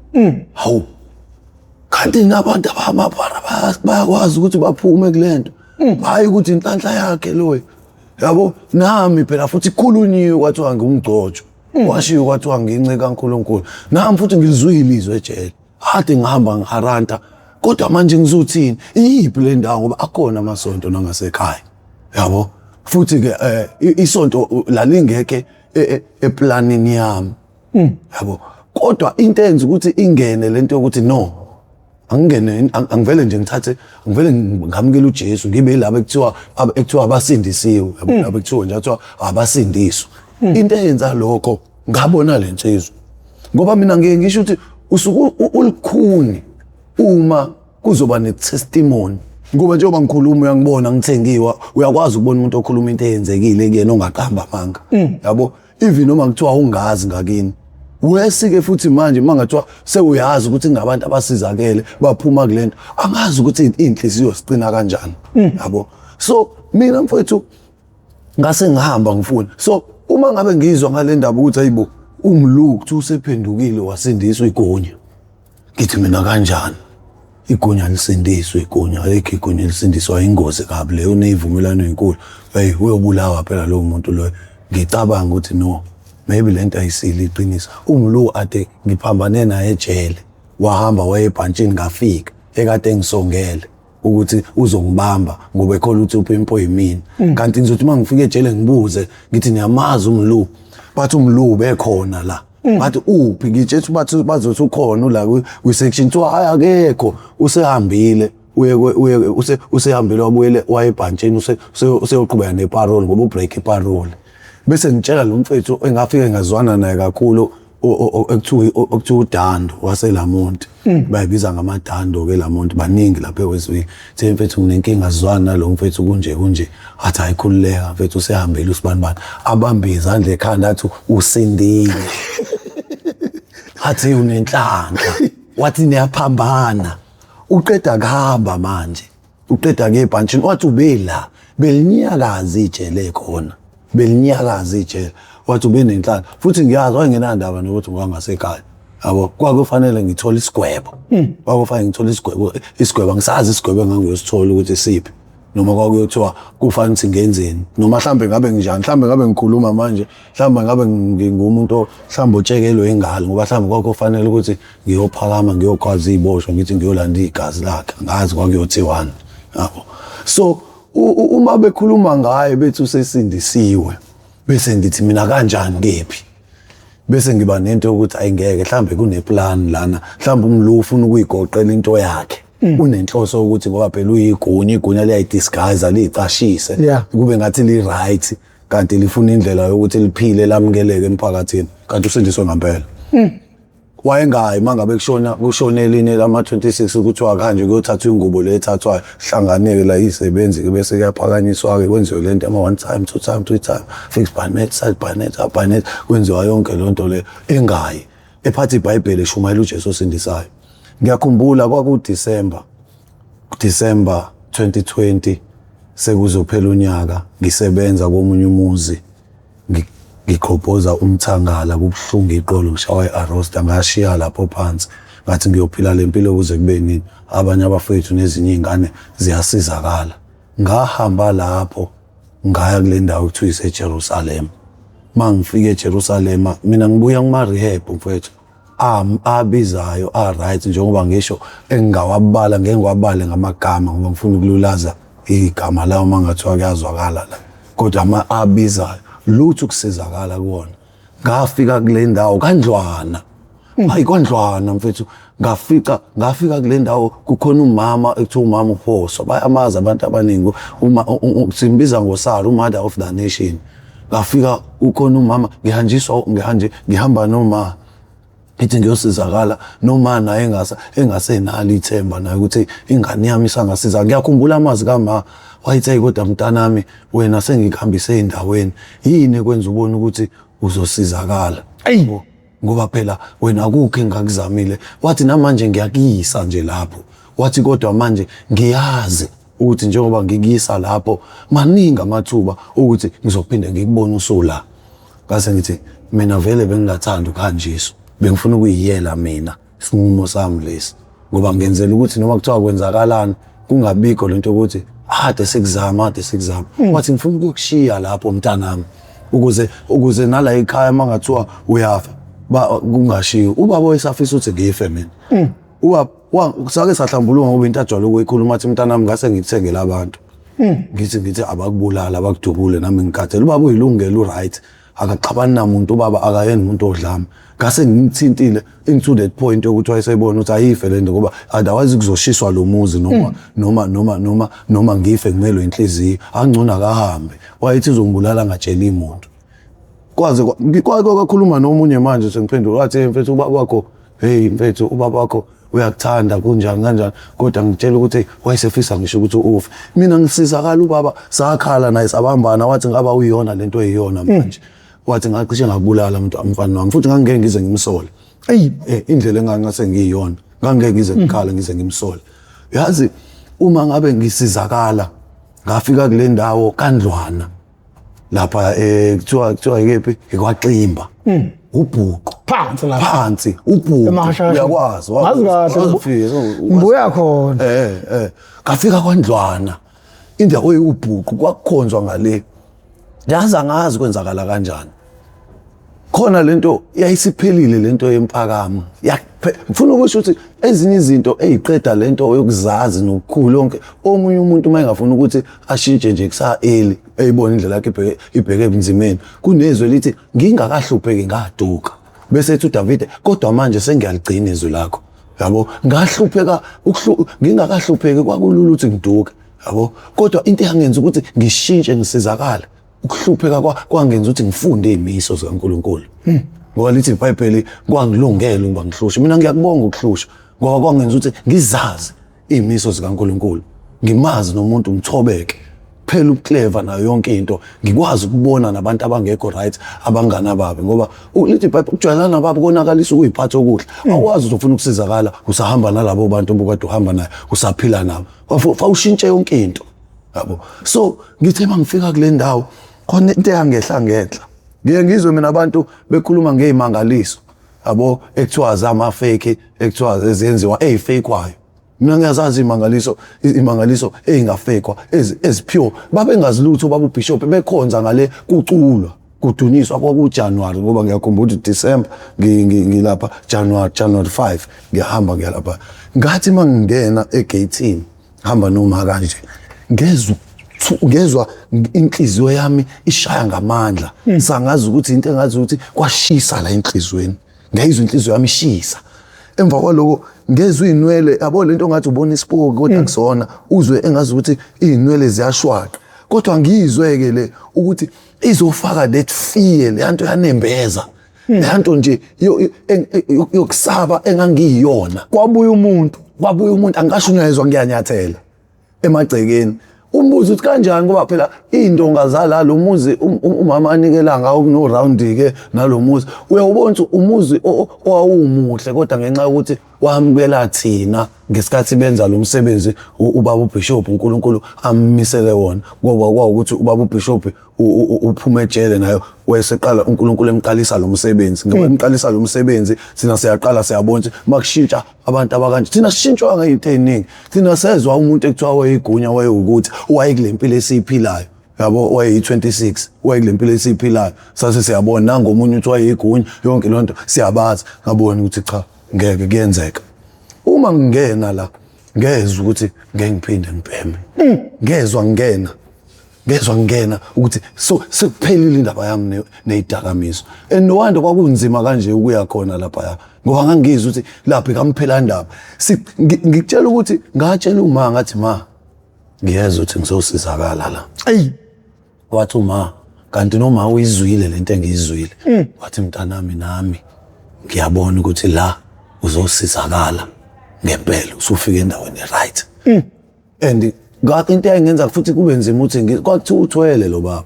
Hawu, kanti nabantu abamabara bayakwazi ukuthi baphume kulento, hayi ukuthi inhlanhla yakhe loyo, yabo. Nami phela futhi kukhulunyiwe, kwathiwa ngumgcotshwa, washiwo kwathiwa nginceku kaNkulunkulu. Nami futhi ngilizwile izwe ejele, ade ngihamba ngiharanta, kodwa manje ngizothini? Iyiphi le ndawo? Ngoba akhona amasonto nangasekhaya, yabo. Futhi ke isonto lalingekhe eplanini yami, yabo. Kodwa into enza ukuthi ingene lento yokuthi no, angingene, angivele nje ngithathe, angivele ngamukele uJesu, ngibe laba ekuthiwa abasindisiwe, yabo, laba ekuthiwa nje kuthiwa abasindiswa. Into eyenza lokho, ngabona le nsizwa, ngoba mina ngiye ngisho ukuthi usuke ulikhuni uma kuzoba ne-testimony, ngoba njengoba ngikhuluma uyangibona ngithengiwa, uyakwazi ukubona umuntu okhuluma into eyenzekile kuyena, ongaqamba amanga, yabo. Even noma kuthiwa ungazi ngakini, wesike futhi manje uma ngathiwa sewuyazi ukuthi kunabantu abasizakele baphuma kulento, angazi ukuthi iy'nhliziyo zicina kanjani, yabo. So mina mfowethu ngase ngihamba ngifuna. So uma ngabe ngizwa ngale ndaba ukuthi hayibo, umlu kuthiwa usephendukile, wasindiswa igunya, ngithi mina, kanjani igunya lisindiswe? Igunya ayikho, igunya lisindiswa ingozi kabi leyo, uneyivumelwano enkulu. Hey, uyobulawa phela lowo muntu loyo. Ngicabanga ukuthi no. Maybe lento ayisile iqiniso. Umlu ade ngiphambane naye ejele, wahamba waye ebhantshini, ngafika ekade engisongele ukuthi uzongibamba ngoba ekhola ukuthi upimpo yimina. Kanti ngizothi uma ngifika ejele ngibuze ngithi niyamazi umlu, bathi umlu bekhona la. Bathi uphi? Ngitshe bathi bazothi ukhona ula kwi-section 2. Hayi, akekho, usehambile, uye uye usehambile wabuyele wayebhantshini, useyoqhubeka neparole ngoba ubreak iparole. Bese ngitshela lo mfethu engafike ngazwana naye kakhulu ekuthiwa uDando waseLamonti, bayibiza ngamadando ke Lamonti, baningi lapha eWestville. Thi mfethu nginenkinga, sizwana nalo mfethu kunje kunje. Athi ayikhululeka mfethu, usehambile usibanibani. Abambe izandla ekhanda athi usindile, athi unenhlanhla, wathi niyaphambana, uqeda kuhamba manje, uqeda ke ebhantshini. Wathi ubela belinyakaza ijele khona, belinyakaza ijele. Wathi ube nenhlanhla futhi ngiyazi wayengenandaba nokuthi ngangasekhaya yabo. Kwakufanele ngithole isigwebo, kwakufanele ngithole isigwebo, isigwebo angisazi isigwebo engangiyosithola ukuthi siphi, noma kwakuyothiwa kufanele ukuthi ngenzeni, noma mhlambe ngabe nginjani, mhlambe ngabe ngikhuluma manje, mhlambe ngabe ngingumuntu mhlambe otshekelwe ingalo, ngoba mhlambe kwakufanele ukuthi ngiyophakama ngiyokwazi iziboshwa ngithi ngiyolanda igazi lakhe, angazi kwakuyothiwani yabo. So uma bekhuluma ngaye bethi usesindisiwe, bese ngithi mina kanjani kephi? Bese ngiba nento yokuthi ayingeke, mhlambe kuneplan lana, mhlambe umlu ufuna ukuyigoqela into yakhe, unenhloso ukuthi ngoba phela uyigunya, igunya liyayidisguise, liyicashise kube ngathi li-right, kanti lifuna indlela yokuthi liphile lamukeleke emphakathini, kanti usindiswe ngempela. Wayengayi mangabe kushona kushona elinye lama-26 kuthiwa kanje kuyothathwa ingubo le ethathwayo, hlanganeke la izisebenzi-ke, bese kuyaphakanyiswa-ke kwenziwe le nto ama-one time, two time, three time, fix bayonet, side bayonet, up bayonet, kwenziwa yonke leyo nto leyo, engayi, ephatha iBhayibheli eshumayela uJesu osindisayo. Ngiyakhumbula kwakuDisemba, December 2020, sekuzophela unyaka ngisebenza komunye umuzi, ngiqhobhoza umthangala, kubuhlungu iqolo, ngishawa i-arosta, ngashiya lapho phansi, ngathi ngiyophila le mpilo kuze kube nini, abanye abafowethu nezinye iy'ngane ziyasizakala. Ngahamba lapho ngaya kule ndawo ekuthiwa iseJerusalema. Uma ngifika eJerusalema, mina ngibuya kuma-rehab mfowethu abizayo a-right, njengoba ngisho engingawabala, ngeke ngiwabale ngamagama ngoba ngifuna ukululaza igama lawo uma ngathiwa kuyazwakala la, kodwa ama abizayo lutho ukusizakala kuwona. Ngafika kule ndawo kandlwana, hayi kwandlwana mfethu, ngafika ngafika kule ndawo kukhona umama ekuthiwa umama uPhoso, bayamazi abantu abaningi, uma simbiza ngoSara, umother of the nation. Ngafika ukhona umama, ngihanjiswa ngihanje ngihamba noma ngithi ngiyosizakala noma naye engase engasenalo ithemba naye ukuthi ingane yami isangasiza. Ngiyakhumbula amazwi kama wayethe, kodwa mntanami wena sengikuhambise endaweni, yini ekwenza ubone ukuthi uzosizakala? Ayi. Ngoba phela wena akukho engakuzamile. Wathi namanje ngiyakuyisa nje lapho, wathi kodwa manje ngiyazi ukuthi njengoba ngikuyisa lapho maningi amathuba ukuthi ngizophinde ngikubone usula. Ngase ngithi mina vele bengingathanda ukuhanjiswa, bengifuna ukuyiyela mina, isinqumo sami lesi, ngoba ngenzela ukuthi noma kuthiwa kwenzakalani kungabikho lento yokuthi ade sikuzama, ade sikuzama. Wathi ngifuna ukukushiya lapho mntanami ukuze nala ekhaya uma ngathiwa uyafa kungashiwo. Ubaba wayesafisa ukuthi ngife mina. Ubaba sake sahlambuluka ngoba into ajwayele ukuyikhuluma athi mntanami ngase ngikuthengele abantu, ngithi abakubulala abakudubule nami ngikhathele. Ubaba uyilungelo, uright, akaxabani namuntu ubaba, akayena umuntu odlame. Ngase ngimthintile into that point yokuthi wayesebona ukuthi ayife lento, ngoba otherwise kuzoshiswa lo muzi, noma ngife ngimelwe inhliziyo, angcono akahambe. Wayethi uzongibulala angatsheli muntu. Kwaze kwake kwakhuluma nomunye manje sengiphendula, wathi, "Hey mfethu, ubaba wakho, hey mfethu, ubaba wakho uyakuthanda kunjani kanjani, kodwa ngitshela ukuthi wayesefisa ngisho ukuthi ufe." Mina ngisizakala ubaba, sakhala naye sabambana, wathi ngaba uyiyona lento eyiyona manje, wathi ngacishe ngakubulala umuntu mfana wami, futhi ngangeke ngize ngimsole. Eyi. Indlela engangase ngiyiyona, ngangeke ngize ngikhala ngize ngimsole. Yazi uma ngabe ngisizakala, ngafika kule ndawo kandlwana lapha, kuthiwa ikephi, ikwaXimba, ubhuqo. Phansi lapha. Phansi ubhuqo. Emahashasha. Uyakwazi? Ngazi kahle. Wazifika? Ngibuya khona. Ngafika kwandlwana, indawo eyubhuqu, kwakukhonzwa ngale. Yazi angazi kwenzakala kanjani. Khona lento yayisiphelile, lento yempakamo. Ngifuna ukusho ukuthi ezinye izinto eziqeda lento yokuzazi nokukhulu yonke, omunye umuntu uma engafuni ukuthi ashintshe nje kusa early, eyibona indlela yakhe ibheke ebunzimeni, kunezwi lithi ngingakahlupheki ngaduka, bese ethi uDavide, kodwa manje sengiyaligcina izwi lakho. Yabo, ngahlupheka, ngingakahlupheki kwakulula ukuthi ngiduke, yabo, kodwa into eyangenza ukuthi ngishintshe ngisizakale, ukuhlupheka kwangenza ukuthi ngifunde izimiso zikaNkulunkulu. Ngoba lithi iBhayibheli, kwangilungela ukuba ngihlushe. Mina ngiyakubonga ukuhlusha, ngoba kwangenza ukuthi ngizazi izimiso zikaNkulunkulu, ngimazi nomuntu, ngithobeke phela, ubuclever nayo yonke into, ngikwazi ukubona nabantu abangekho right, abangani babi, ngoba lithi iBhayibheli, ukujwayelana nababo konakalisa ukuyiphatha okuhle. Awukwazi ukuthi ufuna ukusizakala usahamba nalabo bantu obukade uhamba naye, usaphila nabo, fa ushintshe yonke into, yabo. So ngithe mangifika kule ndawo, khona into eyangehla ngenhla. Ngiye ngizwe mina abantu bekhuluma ngey'mangaliso, yabo, ekuthiwa zama-fake, ekuthiwa ezenziwa ey'fakwayo. Mina ngiyazazi imangaliso, imangaliso ey'ngafekwa, ezipure. Babengazi lutho baba ubishop, bekhonza ngale, kuculwa, kudunyiswa. KwakuJanuary, ngoba ngiyakhumbula ukuthi December ngilapha, January 5 ngiyahamba ngiyalapha. Ngathi mangingena egate, hamba noma kanje, ngezwa inhliziyo yami ishaya ngamandla, sangazi ukuthi into engazi ukuthi kwashisa la enhliziyweni. Ngayizwa inhliziyo yami ishisa. Emva kwaloko ngezwa iy'nwele, yabo, lento ngathi ubona isipoki kodwa kusona, uzwe engazi ukuthi iy'nwele ziyashwaqa, kodwa ngiyizwe-ke le ukuthi izofaka that fear, le nto yanembeza, le nto nje yokusaba engangiyiyona. Kwabuya umuntu. Kwabuya umuntu. Angashunyayezwa, ngiyanyathela emagcekeni. Umbuzo uthi kanjani, ngoba phela iy'ndonga zala lo muzi umama anikela ngawo kuno-round-ke nalo muzi, uyawubona ukuthi umuzi owawumuhle, kodwa ngenxa yokuthi wamukela thina ngesikhathi benza lo msebenzi ubaba ubishop uNkulunkulu ammisele wona, ngoba kwawukuthi ubaba ubishop uphuma ejele nayo, wayeseqala uNkulunkulu emqalisa lo msebenzi. Ngoba emqalisa lo msebenzi, thina siyaqala siyabona ukuthi makushintsha abantu abakanje, thina sishintshwa ngey'nto ey'ningi. Thina sezwa umuntu ekuthiwa wayigunya, wayewukuthi wayekule mpilo esiyiphilayo, yabo, wayeyi-26, wayekule mpilo esiyiphilayo. Sase siyabona nangomunye ukuthi wayeyigunya, yonke loo nto siyabazi. Ngabona ukuthi cha, ngeke kuyenzeka. Uma ngingena la, ngezwa ukuthi ngeke ngiphinde ngibheme. Ngezwa ngingena, ngezwa ngingena ukuthi so sekuphelile indaba yami neyidakamizwa. And no wonder kwakunzima kanje ukuya khona lapha, ngoba ngangizwa ukuthi lapha ikamphela ndaba. Ngikutshela ukuthi ngatshela uma, ngathi, "Ma, ngiyezwa ukuthi ngizosizakala la." Eyi. Wathi uma, kanti noma uyizwile lento engiyizwile, wathi, "Mntanami, nami ngiyabona ukuthi la uzosizakala ngempela, usufika endaweni right." And into eyangenza futhi kube nzima ukuthi kwakuthiwa uthwele lo baba,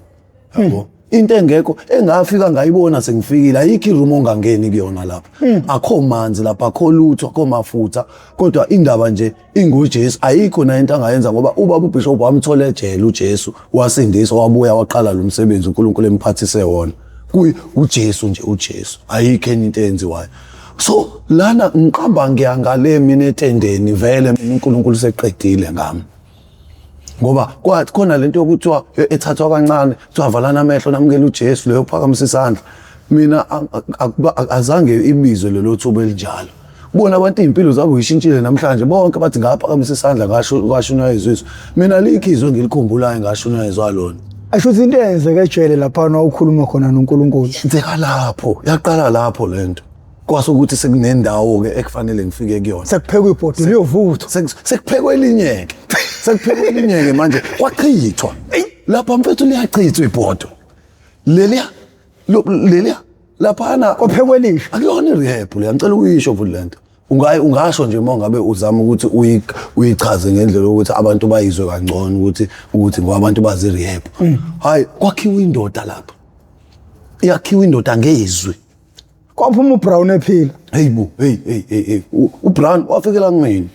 yabo, into engekho engafika ngayibona sengifikile. Ayikho iroom ongangeni kuyona lapha, akho manzi lapha, akho lutho, akho mafutha, kodwa indaba nje inguJesu. Ayikho nayo into angayenza, ngoba ubaba ubishop wamthola ejele uJesu, wasindiswa, wabuya, waqala lo msebenzi uNkulunkulu emphathise wona. Kuyi uJesu nje, uJesu, ayikho enye into eyenziwayo. So lana ngiqamba ngiyangale mina etendeni, vele mina uNkulunkulu seqedile ngami, ngoba kwathi khona lento yokuthiwa ethathwa kancane, kuthiwa valana amehlo namukela uJesu, leyo phakamisa isandla. Mina azange ibizwe lelo thuba elinjalo. Bona abantu iy'mpilo zabo yishintshile namhlanje, bonke bathi ngaphakamisa isandla, ngasho kwashunyayezwa izwi. Mina likho izwi engilikhumbulayo ngashunyayezwa lona. Asho ukuthi into eyenzeka ejele laphana ukhuluma khona noNkulunkulu. Yenzeka lapho, yaqala lapho lento, kwase ukuthi sekunendawo-ke ekufanele ngifike kuyona. Sekuphekwa ibhodo liyovuthwa. Sekuphekwe elinye-ke, sekuphekwe elinye-ke manje, kwachithwa lapha mfethu, liyachithwa ibhodo leliya, leliya laphana. Kwaphekwa elisha. Akuyona i-rehab leya, ngicela ukuyisho futhi lento. Ungasho nje uma ngabe uzama ukuthi uyichaze ngendlela yokuthi abantu bayizwe kangcono, ukuthi ngoba abantu bazi i-rehab. Hayi, kwakhiwa indoda lapha, iyakhiwa indoda ngezwi. Kwaphuma uBrown ephila. Hey bo, hey hey hey hey, uBrown wafikela kumina.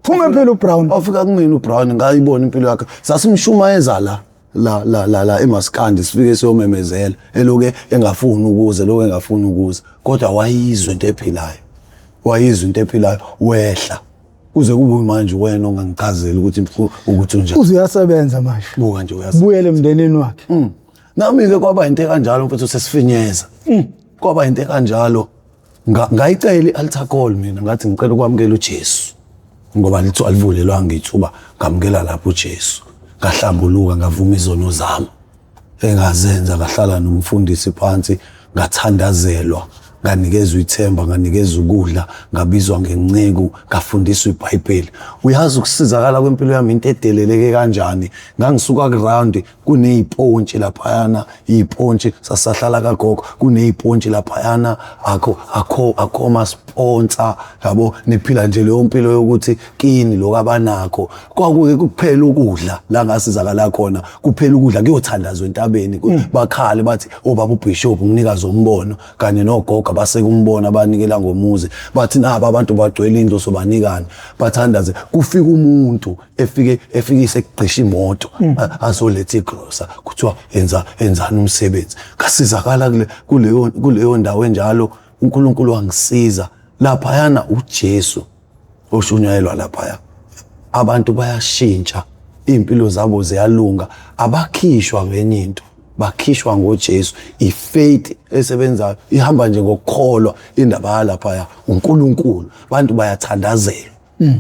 Phuma ephila uBrown. Wafika kumina uBrown, ngayibona impilo yakhe. Sasimshumayeza la la la la la emaskandi, sifike siyomemezela, eloke engafuni ukuza, eloke engafuni ukuza, kodwa wayizwa into ephilayo, wayizwa into ephilayo, wehla kuze kube manje. Wena ongangichazeli ukuthi unjani. Uze uyasebenza manje. Buka nje, uyazi. Buyele emndenini wakhe. Nami ke kwaba into ekanjalo mfethu, sesifinyeza. Kwaba into kanjalo. Ngayicela i-altar call mina, ngathi ngicela ukwamukela uJesu, ngoba lithu alivulelwanga ithuba. Ngamukela lapho uJesu, ngahlambuluka, ngavuma izono zami engazenza, ngahlala nomfundisi phansi, ngathandazelwa, nganikezwa ithemba, nganikezwa ukudla, ngabizwa ngenceku, ngafundiswa iBhayibheli. Uyazi ukusizakala kwempilo yami into edeleleke kanjani. Ngangisuka ku-round, kuneyipontshi laphayana, iyipontshi, sasahlala kagogo, kuneyipontshi laphayana, akho akho akho ma-sponsor, yabo, niphila nje leyo mpilo yokuthi kini lokho abanakho. Kwakuke kuphela ukudla la ngasizakala khona, kuphela ukudla, kuyothandazwa entabeni, bakhale bathi obaba uBishop umnikazi wombono kanye nogogo abaseka umbono abanikela ngomuzi, bathi naba abantu bagcwele indlu, sobanikani, bathandaze. Kufika umuntu efike efikise kugqisha imoto, azoletha igrosa, kuthiwa enza enzani umsebenzi. Ngasizakala kuleyo ndawo enjalo. uNkulunkulu wangisiza laphayana. uJesu oshunyayelwa laphaya, abantu bayashintsha, iy'mpilo zabo ziyalunga, abakhishwa ngenye into, bakhishwa ngoJesu. I-faith esebenzayo ihamba nje ngokukholwa. Indaba yalaphaya uNkulunkulu, abantu bayathandazelwa,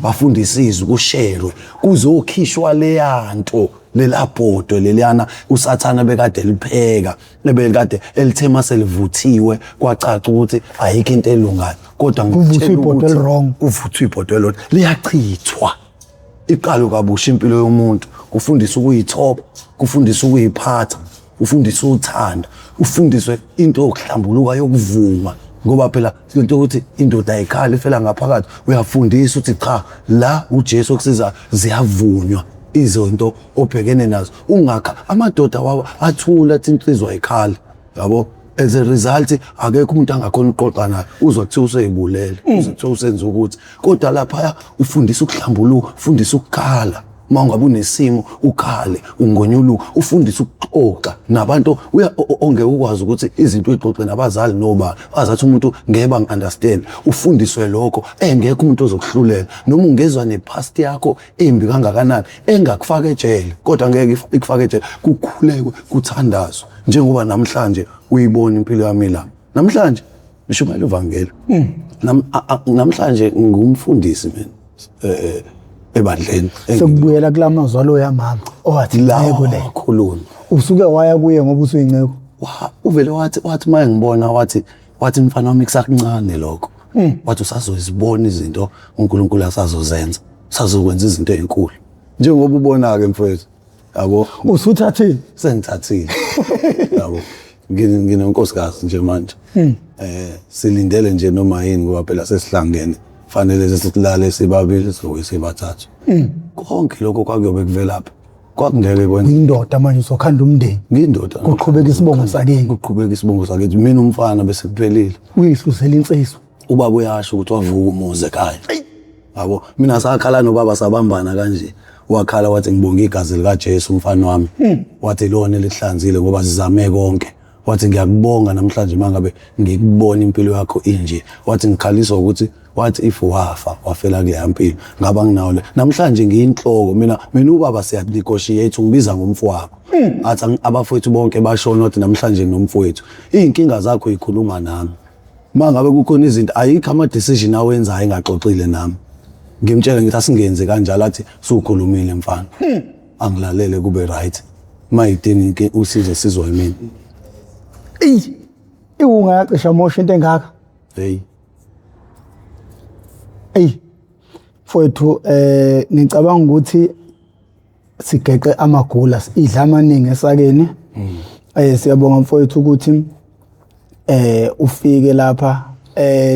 bafundise izwi, kusherwe, kuzokhishwa leyanto, lela bhodwe leliyana usathana bekade lipheka, ebekade elithema selivuthiwe, kwacaca ukuthi ayikho into elungayo, kodwa Kuvuthwe ngikutshela ibhodwe ukuthi eli-wrong. Kuvuthwe ibhodwe elilodwa, liyachithwa, iqalo kabusha impilo yomuntu. Kufundisa ukuyithoba, kufundisa ukuyiphatha, ufundise uthando, ufundiswe into yokuhlambuluka, yokuvuma, ngoba phela into yokuthi indoda ayikhali, ifela ngaphakathi. Uyafundisa ukuthi cha, la uJesu okusiza, ziyavunywa izinto obhekene nazo, ungakha amadoda wawo athula, athi insizwa ayikhali, yabo. As a result, akekho umuntu angakhona ukuxoxa naye, uzwa kuthiwa useyibulele, uzwa kuthiwa usenza ukuthi. Kodwa laphaya ufundisa ukuhlambuluka, ufundisa ukukhala uma ungabe unesimo, ukhale ungonyuluka, ufundise ukuxoxa nabantu ongeke ukwazi ukuthi izinto uyixoxe nabazali noba azathi umuntu ngeke bangi-understand. Ufundiswe lokho, engekho umuntu ozokuhlulela noma ungezwa ne-past yakho embi kangakanani engakufaka ejele, kodwa ngeke ikufake ejele. Kukhulekwe, kuthandazwe, njengoba namhlanje uyibona impilo yami la. Namhlanje ngishumayela ivangeli. Namhlanje ngumfundisi mina ebandleni. Sekubuyela kula mazwi aloya mama owathi La inceku le. Wakhuluma. Usuke waya kuye ngoba usuyinceku. Uvele wathi uma ngibona, wathi mfana wami, kusakuncane lokho. Wathi usazozibona izinto uNkulunkulu asazozenza, usazokwenza izinto ezinkulu njengoba ubona-ke, mfowethu, yabo. Usuthathile. Sengithathile, yabo. Nginonkosikazi nje manje, silindele nje noma yini, ngoba phela sesihlangene, fanele sesilale sibabili, sivuke sibathathu. Konke lokho kwakuyobe kuvelaphi? Kwakungeke kwenze. Indoda manje, uzokhanda umndeni. Ngiyindoda. Kuqhubeka isibongo sakini. Kuqhubeka isibongo sakithi, mina umfana, bese kuphelile. Uyihluzela insizwa. Ubaba uyasho ukuthi wavuka umuzi ekhaya, yabo. Mina sakhala nobaba, sabambana kanje, wakhala wathi, "Ngibonga igazi likaJesu, mfana wami." Wathi lona elihlanzile, ngoba sizame konke. Wathi, "Ngiyakubonga namhlanje mangabe ngikubona impilo yakho inje." Wathi ngikhaliswa ukuthi, wathi if wafa wafela kuleya mpilo, ngaba nginawo le namhlanje ngiyinhloko mina. Mina ubaba siya-negotiate, ungibiza ngomfowabo, athi abafowethu bonke bashona, wathi namhlanje nginomfowethu, iy'nkinga zakho yikhuluma nami uma ngabe kukhona izinto. Ayikho ama-decision awenzayo engaxoxile nami. Ngimtshele ngithi asingenzi kanjalo, athi sukhulumile mfana, angilalele, kube right. Uma idinga usizo, sizwa yimina. Eyi, iwungayacisha mosha into engaka. Hey. Eyi mfowethu, ngicabanga ukuthi sigeqe amagula, idla amaningi esakeni. Siyabonga mfowethu ukuthi ufike lapha,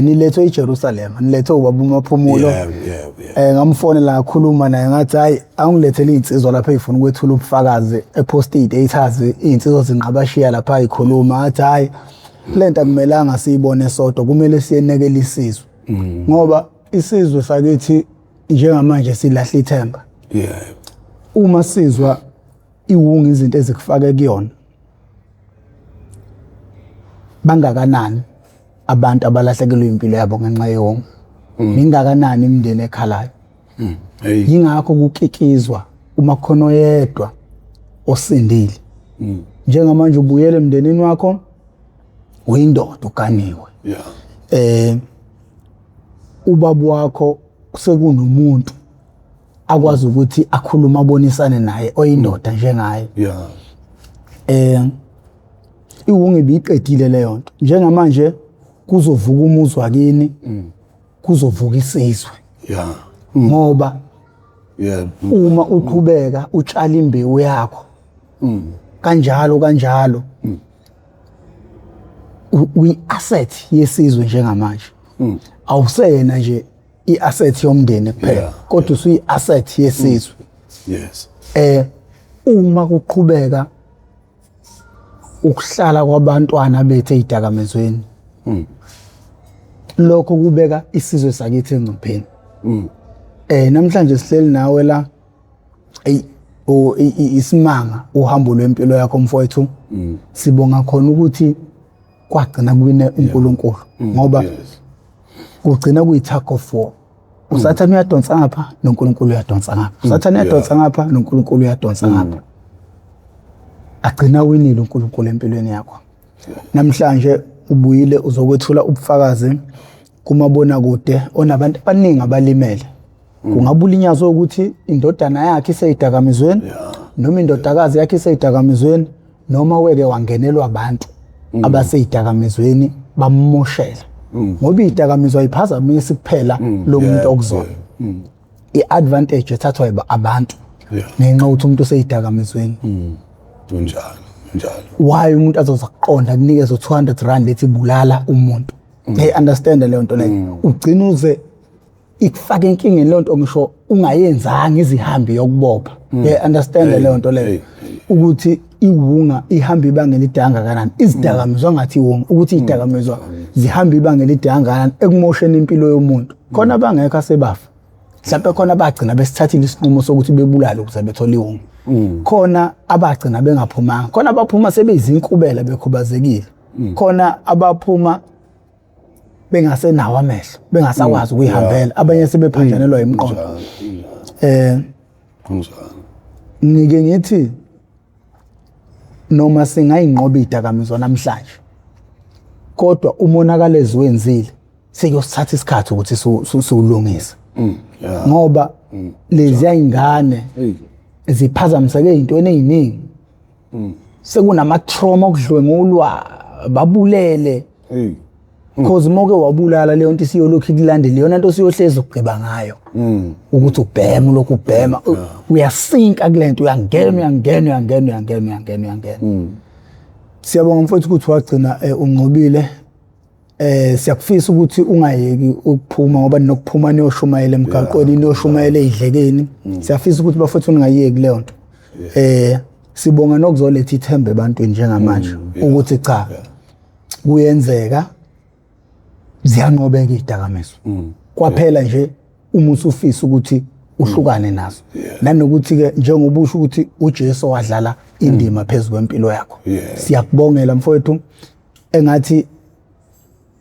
nilethwe eJerusalem, nilethwe ubaba uMaphumulo. yeah. Ngamfonela, ngakhuluma naye, ngathi hayi, angilethele insizwa lapha ezifuna ukwethula ubufakazi, epost status insizwa zinqabashiya lapha ikhuluma. Ngathi hayi, lento akumelanga siyibone sodwa, kumele siyenekele isizwe, ngoba isizwe sakithi njengamanje silahla ithemba. Uma sizwa iwunga izinto ezikufake kuyona, bangakanani abantu abalahlekelwe impilo yabo ngenxa yewunga? Mingakanani imindeni ekhalayo? Hey. Yingakho kukikizwa uma kukhona oyedwa osindile. Njengamanje ubuyele emndenini wakho. Uyindoda uganiwe. Yeah. Ubaba wakho sekunomuntu akwazi ukuthi akhulume abonisane naye oyindoda njengaye. Yeah. Iwungu ibiqedile leyo nto. Njengamanje kuzovuka umuzi wakini. Kuzovuka isizwe. Yeah. Ngoba Yeah. uma uqhubeka utshala imbewu yakho kanjalo kanjalo uyi-asset yesizwe njengamanje. Awusena nje i-asset yomndeni kuphela, kodwa usuyi-asset yesizwe. Yes. Uma kuqhubeka ukuhlala kwabantwana bethu ezidakamizweni, lokho kubeka isizwe sakithi engcupheni. Namhlanje sihleli nawe la, ey, isimanga uhambo lwempilo yakho mfowethu. Sibonga khona ukuthi kwagcina kuwine uNkulunkulu, ngoba kugcina kuyi tug of war. uSathane uyadonsa ngapha noNkulunkulu uyadonsa ngapha, uSathane uyadonsa ngapha noNkulunkulu uyadonsa ngapha, agcina winile uNkulunkulu empilweni yakho. Namhlanje ubuyile uzokwethula ubufakazi kumabonakude onabantu abaningi abalimele. Kungabe ulinyazwe ukuthi indodana yakhe iseyidakamizweni, noma indodakazi yakhe iseyidakamizweni, noma weke wangenelwa abantu abaseyidakamizweni bamumoshela. Ngoba izidakamizwa ayiphazamisi kuphela lo muntu okuzona. I-advantage ethathwa abantu ngenxa yokuthi umuntu useyidakamizweni. Kunjalo, kunjalo. Why umuntu azoza kuqonda kunikeze 200 rand ethi bulala umuntu? Hey, understand leyo nto leyo. Ugcina uze ikufaka enkingeni leyo nto ngisho ungayenzanga izihambi yokubopha. Hey, understand leyo nto leyo. Ukuthi iwunga ihamba ibanga elide kangakanani, izidakamizwa ngathi iwunga, ukuthi izidakamizwa zihamba ibanga elide kangakanani ekumosheni impilo yomuntu. Khona abangekho asebafa, mhlawumbe khona abagcina besithathile isinqumo sokuthi bebulale ukuze bethole iwunga, khona abagcina bengaphumanga, khona abaphuma sebeyizinkubela bekhubazekile, khona abaphuma bengasenawo amehlo, bengasakwazi ukuyihambela, abanye sebephanjanelwa imiqondo. Kunjalo. Ngike ngithi noma singayinqoba izidakamizwa namhlanje, kodwa umonakalo eziwenzile sekuyosithatha isikhathi ukuthi siwulungise. Ngoba lezi ingane ziphazamiseke ezintweni eziningi. Sekunama trauma okudlwengulwa, babulele. Because moke wabulala leyo nto isiyolokhu ikulandela, iyona nto siyohlezi ukugqiba ngayo. Ukuthi ubhema, lokhu ubhema, uyasinka kulento, uyangena, uyangena, uyangena, uyangena, uyangena, uyangena. Siyabonga mfowethu ukuthi wagcina unqobile. Siyakufisa ukuthi ungayeki ukuphuma, ngoba ninokuphuma niyoshumayela emgaqweni, niyoshumayela ezidlekeni. Siyafisa ukuthi bafowethu ningayeki leyo nto. Sibonga nokuzoletha ithemba ebantwini njengamanje ukuthi cha, kuyenzeka ziyanqobeka izidakamizwa. Kwaphela nje uma usufisa ukuthi uhlukane nazo. Nanokuthi ke njengoba usho ukuthi uJesu wadlala indima phezulu kwempilo yakho. Siyakubongela mfowethu, engathi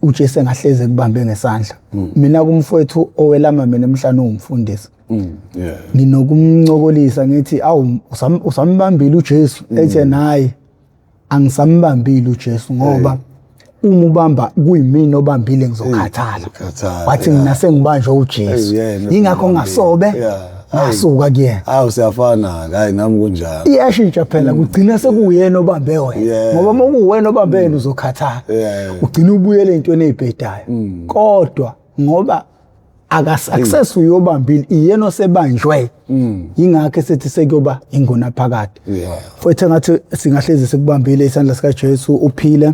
uJesu engahleze kubambe ngesandla. Mina kumfowethu owelama mina emhlanje ungumfundisi. Nginokumncokolisa ngithi awu usambambile uJesu, ethi hayi angisambambile uJesu, ngoba uma ubamba kuyimina obambile ngizokhathala. Wathi mina sengibanjwe uJesu, ingakho ngasobe ngasuka kuyena. Awu siyafana, hayi nami kunjalo. Iyashintsha phela, kugcina sekuyena obambe wena, ngoba uma kuwena obambe yena uzokhathala, ugcina ubuyele entweni ezibhedayo. Kodwa ngoba akasaccess uyobambile, iyena osebanjwe, ingakho esithi sekuyoba ingona phakade. Futhi ngathi singahlezi sikubambile isandla sika Jesu uphile.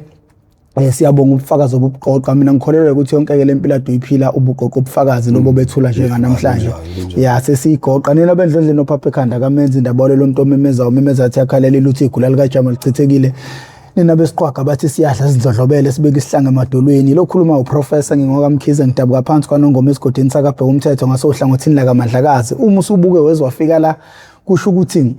Siyabonga ubufakazi obuqoqa. Mina ngikholelwa ukuthi yonke ke lempilo ade uyiphila ubuqoqa ubufakazi lobo bethula njenganamhlanje. Ya sesiyigoqa nina bendlondle nophapha ekhanda kamenzi indaba lo muntu omemeza umemeza athi akhalele ukuthi igula likajama lichithekile. Nina besiqwaga bathi siyadla sizindlodlobele sibeke isihlanga emadolweni. Lokhuluma uprofessor ngingoka Mkhize, ngidabuka phansi kwaNongoma esigodini sakaBheka umthetho ngasohlangothini lakaMandlakazi. Uma usubuke wezwafika la kusho ukuthi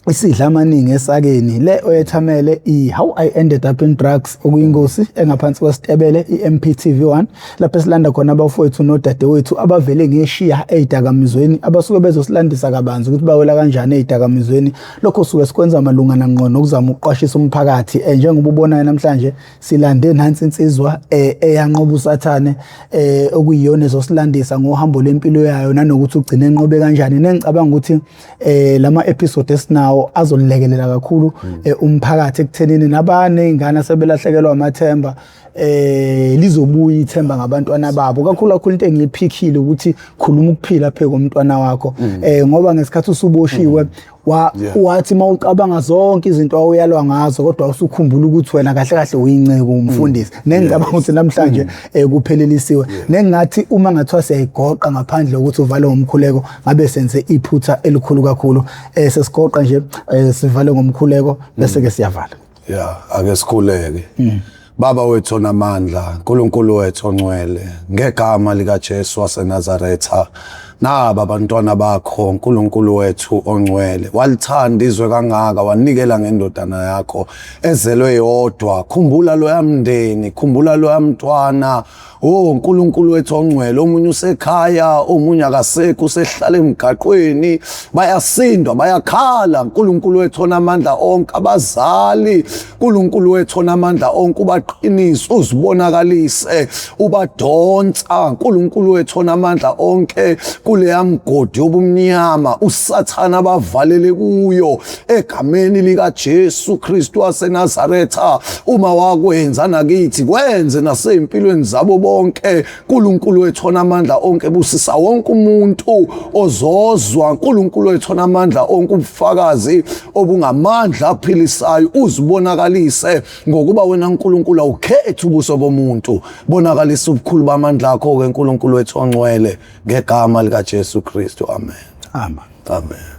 Isidla amaningi esakeni le oyethamele i-How I Ended Up in Drugs, okuyingosi engaphansi kwesitebele i-MPTV1, lapho esilanda khona abafowethu nodadewethu abavele ngeshiya ey'dakamizweni, abasuke bezosilandisa kabanzi ukuthi bawela kanjani ey'dakamizweni. Lokho suke sikwenza malungana ngqo nokuzama ukuqwashisa umphakathi. Njengoba ubonayo namhlanje silande nansi insizwa eyanqoba uSathane, okuyiyona ezosilandisa ngohambo lempilo yayo nanokuthi ugcine enqobe kanjani. Nengicabanga ukuthi lama episode esinawo azolekelela kakhulu umphakathi ekuthenini nabaney'ngane asebelahlekelwa amathemba, lizobuya ithemba ngabantwana babo. Kakhulu kakhulu into engiyiphikhile ukuthi khuluma ukuphila phe komntwana wakho, ngoba ngesikhathi usuboshiwe wathi mawucabanga zonke izinto awuyalwa ngazo, kodwa usukhumbula ukuthi wena kahle kahle uyinceku, umfundisi. Nengicabanga ukuthi namhlanje kuphelelisiwe. Nengathi uma ngathiwa siyayigoqa ngaphandle ukuthi uvale ngomkhuleko, ngabe senze iphutha elikhulu kakhulu. Sesigoqa nje, sivale ngomkhuleko bese ke siyavala. Ya, ake sikhuleke. Baba wethu onamandla, uNkulunkulu wethu ongcwele, ngegama lika Jesu waseNazaretha, naba abantwana bakho, uNkulunkulu wethu ongcwele, walithanda izwe kangaka, wanikela ngendodana yakho ezelwe yodwa. Khumbula loya mndeni, khumbula loya mntwana. Oh uNkulunkulu wethu ongcwele, omunye usekhaya, omunye akasekho, usehlala emgaqweni, bayasindwa, bayakhala. uNkulunkulu wethu onamandla onke, abazali, uNkulunkulu wethu onamandla onke, ubaqinise, uzibonakalise, ubadonsa, uNkulunkulu wethu onamandla onke, kuleya mgodi yobumnyama uSathana abavalele kuyo, egameni likaJesu Kristu waseNazaretha. Uma wakwenza nakithi, kwenze nasey'mpilweni zabo bonke. uNkulunkulu wethu onamandla onke, busisa wonke umuntu ozozwa, uNkulunkulu wethu onamandla onke, ubufakazi obungamandla aphilisayo, uzibonakalise, ngokuba wena uNkulunkulu awukhethi ubuso bomuntu. Bonakalisa ubukhulu bamandla akho ke, uNkulunkulu wethu ongcwele, ngegama likaJesu Kristu, amen. Amen. Amen.